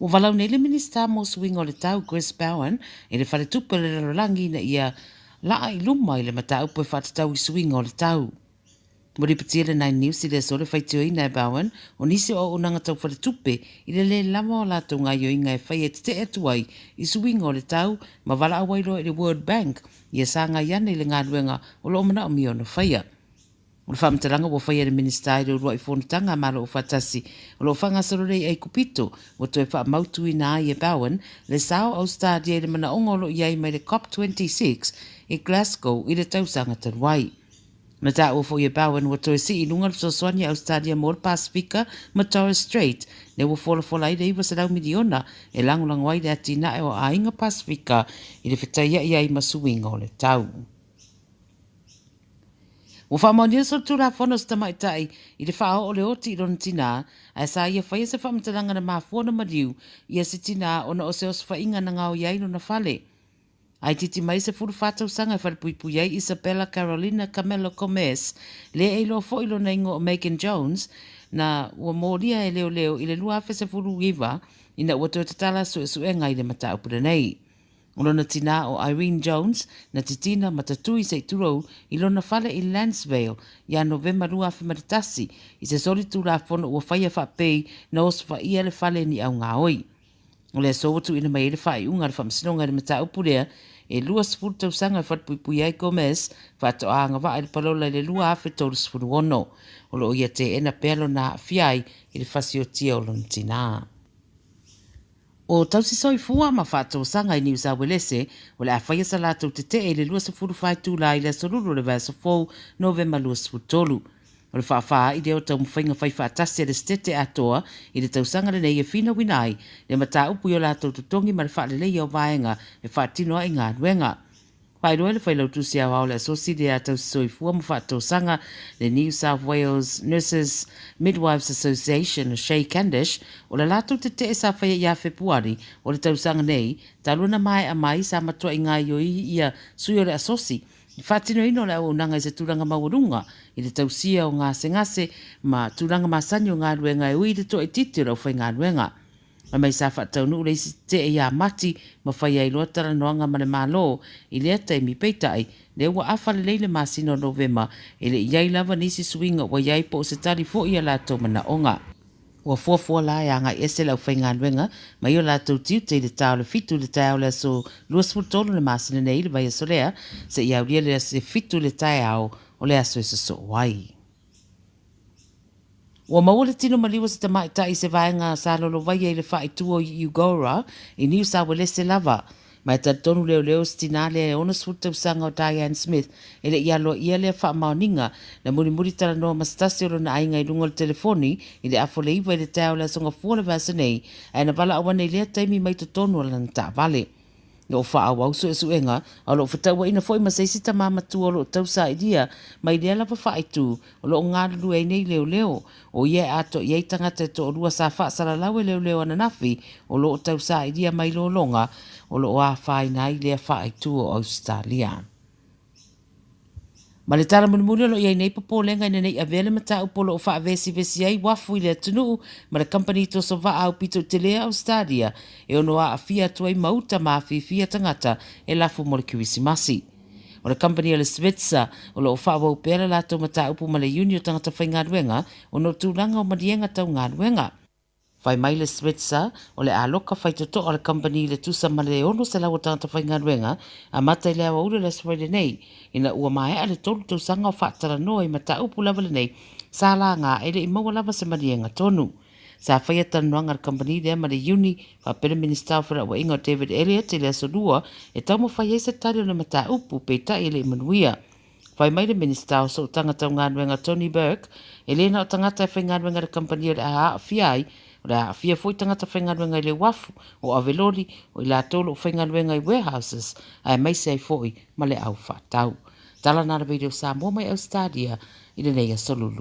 Ua valaau nei le Minisita mo Suiga o le Tau, Chris Bowen, i le Faletupe o le Lalolagi ina ia laa i luma i le mataupu e faatatau i suiga o le tau. Ua lipotia e le Nine News i le aso le faitioina e Bowen o nisi o auaunaga tau faletupe i le lē lava o latou gaoioiga e faia e tetee atu ai i suiga o le tau ma valaau ai loa i le World Bank ia sagai ane i le galuega o lo o manaomia ona faia. O le faamatalaga ua faia e le Minisita i le uluai fonotaga a Malo Aufaatasi o lo o faagasolo nei i Aikupito, ua toe faamautuina ai e Bowen le sao o Ausetalia i le manaoga o lo o i ai mai le Cop 26 i Glasgow i le tausaga talu ai. Na taua foi e Bowen ua toe sii i luga le fesoasoani a Ausetalia mo le Pasefika ma Torres Strait, lea ua folafola ai le $900 miliona e lagolago ai le atinae o aiga Pasefika i le fetaiai ai ma suiga o le tau. Ua faamaonia se Tulafono se tamaitai i le faaoo o le oti i lona tinā, ae sa ia faia se faamatalaga na mafua ona maliu ia se tinā ona o se osofaiga na gaoia ai lona fale. A itiiti mai 14 tausaga e falepuipui ai Isabella Carolina Camelo Gomez, lea e iloa foi lona igoa o Megan Jones, na ua molia e leoleo i le 2019 ina ua toe tatala suesuega i le mataupu lenei. O lona tinā o Irene Jones, na titina ma tatui se i tulou i lona fale i Lansvale ia Novema 2001 i se soli tulafono ua faia faapei na osofaia le fale ni augaoi. O le aso ua tuuina mai ai le faaiuga a le Faamasinoga i le mataupu lea, e 20 tausaga e falepuipuia ai Gomez faatoa agavaa i le palola i le 2036. O lo o ia teena pea lona aafia ai i le fasiotia o lona tinā. O tausi soifua ma faatosaga i Niu Sauelese, o le a faia sa latou tetee i le 24 itula i le aso Lulu o le vaiaso fou, Novema 23. O le faafaaai lea o taumafaiga fai faatasi a le Setete atoa i le tausaga lenei e finauina ai le mataupu i o latou totogi ma le faaleleia o vaega e faatino ai galuega. Faailoa e le Failautusi Aoao o le Asosi lea Tausi Soifua ma Faatosaga, le New South Wales Nurses Midwives Association, Shay Candish, o le latou tetee sa faia ia Fepuari o le tausaga nei, talu ona maea mai sa matuai gaoioi ia sui o le Asosi i faatinoina o le auaunaga i se tulaga maualuga i le tausia o gasegase ma tulaga masani o galuega e ui i le toaitiiti o le aufaigaluega. Fai mai sa faataunuu le isi tetee ia Mati ma fai ai loa talanoaga ma le Malo i lea taimi, peitai, lea ua afa lelei le masina o Novema, e le i i ai lava nisi suiga ua i ai po o se tali foi i a latou manaoga. Ua fuafua la e agai ese le aufaigaluega mai o latou tiute i le ta o le 7 i le taeao o le aso 23 o le masina nei i le vaiaso lea, seia aulia le aso 7 i le taeao o le aso e sosoo ai. Ua maua le tino maliu o se tamaitai i se vaega sa lolovaia i le faaitu o Eugowra i Niu Sauelese lava. Ma e talitonu leoleo se tinā lea e 60 tausaga o Diane Smith e le i aloaia lea faamaoniga na mulimuli talanoa ma se tasi o lona aiga i luga o le telefoni i le afa o le 9 i le taeao o le Aso Gafua o le vaiaso nei ae na valaau ane i lea taimi mai totonu o lana taavale. O lo o faaauau suesuega, a o lo o fetauaiina foi ma se isi tama matua o lo o tausailia mai lea lava faaitu o lo o galulue ai nei leoleo. O ia e atoa i ai tagata e toalua sa faasalalau e leoleo ananafi o lo o tausailia mai lologa o lo o afaina ai lea faaitu o Ausetalia. Ma le tala mulimuli o lo o i ai nei popolega ina nei avea le mataupu o lo o faavesivesi ai uafu i le atunuu ma le kamupani toso vaa aupito tele a Ausetalia e ono aafia atu ai ma uta ma afifi a tagata e lafo mo le Kerisimasi. O le kamupani a le Svitzer o lo o faaauau pea le latou mataupu ma le iuni o tagata faigaluega ona o tulaga o maliega tau galuega. Fai mai le Svitzer, o le aloka faitotoa o le kamupani i le tusa ma le 600 o tagata faigaluega, amata i le aoauli o le Aso Faraile nei, ina ua maea le tolu tausaga o faatalanoa i mataupu lava lenei sa laga e le i maua lava se maliega tonu. Sa faia talanoaga a le kamupani lea ma le Iuni faapea le Minisita o Felauaiga o David Elliot i le Aso Lua e taumafai ai se tali o le mataupu, peitai e le i manuia. Fai mai le Minisita o Sootaga Tau Galuega Tony Burke, e le na o tagata e faigaluega i le kamupani o le a aafia ai, o le a aafia foi tagata faigaluega i le uafu, o aveloli, o i latou o lo o faigaluega i warehouses, aemaise ai foi ma le au faatau. Tala na le Radio Samoa mai Ausetalia i lenei aso Lulu.